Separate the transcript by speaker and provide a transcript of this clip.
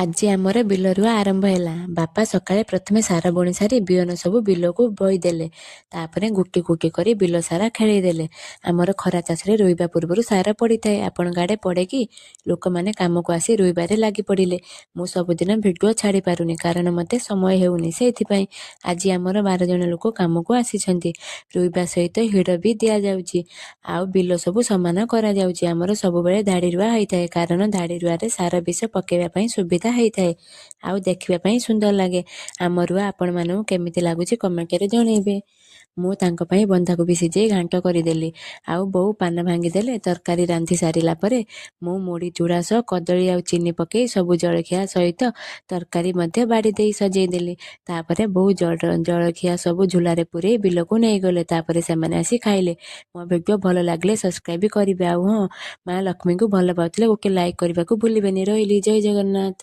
Speaker 1: ଆଜି ଆମର ବିଲ ରୁଆ ଆରମ୍ଭ ହେଲା। ବାପା ସକାଳେ ପ୍ରଥମେ ସାର ବୁଣି ସାରି ବିହନ ସବୁ ବିଲକୁ ବୋହିଦେଲେ। ତାପରେ ଗୁଟି ଗୁଟି କରି ବିଲ ସାରା ଖେଳେଇ ଦେଲେ। ଆମର ଖରା ଚାଷରେ ରୋଇବା ପୂର୍ବରୁ ସାର ପଡ଼ିଥାଏ। ଆପଣଙ୍କ ଆଡ଼େ ପଡ଼େ କି? ଲୋକମାନେ କାମକୁ ଆସି ରୋଇବାରେ ଲାଗି ପଡ଼ିଲେ। ମୁଁ ସବୁଦିନ ଭିଡ଼ିଓ ଛାଡ଼ି ପାରୁନି, କାରଣ ମୋତେ ସମୟ ହେଉନି। ସେଇଥିପାଇଁ ଆଜି ଆମର 12 ଜଣ ଲୋକ କାମକୁ ଆସିଛନ୍ତି। ରୋଇବା ସହିତ ହିଡ଼ ବି ଦିଆଯାଉଛି ଆଉ ବିଲ ସବୁ ସମାନ କରାଯାଉଛି। ଆମର ସବୁବେଳେ ଧାଡ଼ି ରୁଆ ହୋଇଥାଏ, କାରଣ ଧାଡ଼ି ରୁଆରେ ସାର ବିଷ ପକାଇବା ପାଇଁ ସୁବିଧା ହେଇଥାଏ ଆଉ ଦେଖିବା ପାଇଁ ସୁନ୍ଦର ଲାଗେ। ଆମ ରୁଆ ଆପଣମାନଙ୍କୁ କେମିତି ଲାଗୁଛି କମେଣ୍ଟରେ ଜଣେଇବେ। ମୁଁ ତାଙ୍କ ପାଇଁ ବନ୍ଧାକୋବି ସିଝେଇ ଘାଣ୍ଟ କରିଦେଲି ଆଉ ବୋଉ ପାନ ଭାଙ୍ଗିଦେଲେ। ତରକାରୀ ରାନ୍ଧି ସାରିଲା ପରେ ମୁଁ ମୁଢ଼ି ଚୁଡ଼ା ସହ କଦଳୀ ଆଉ ଚିନି ପକାଇ ସବୁ ଜଳଖିଆ ସହିତ ତରକାରୀ ମଧ୍ୟ ବାଢ଼ି ଦେଇ ସଜେଇଦେଲି। ତାପରେ ବୋଉ ଜଳଖିଆ ସବୁ ଝୁଲାରେ ପୂରେଇ ବିଲକୁ ନେଇଗଲେ। ତାପରେ ସେମାନେ ଆସି ଖାଇଲେ। ମୋ ଭିଡ଼ିଓ ଭଲ ଲାଗିଲେ ସବସ୍କ୍ରାଇବ୍ କରିବେ। ଆଉ ହଁ, ମା ଲକ୍ଷ୍ମୀଙ୍କୁ ଭଲ ପାଉଥିଲେ ଗୋଟେ ଲାଇକ୍ କରିବାକୁ ଭୁଲିବେନି। ରହିଲି, ଜୟ ଜଗନ୍ନାଥ।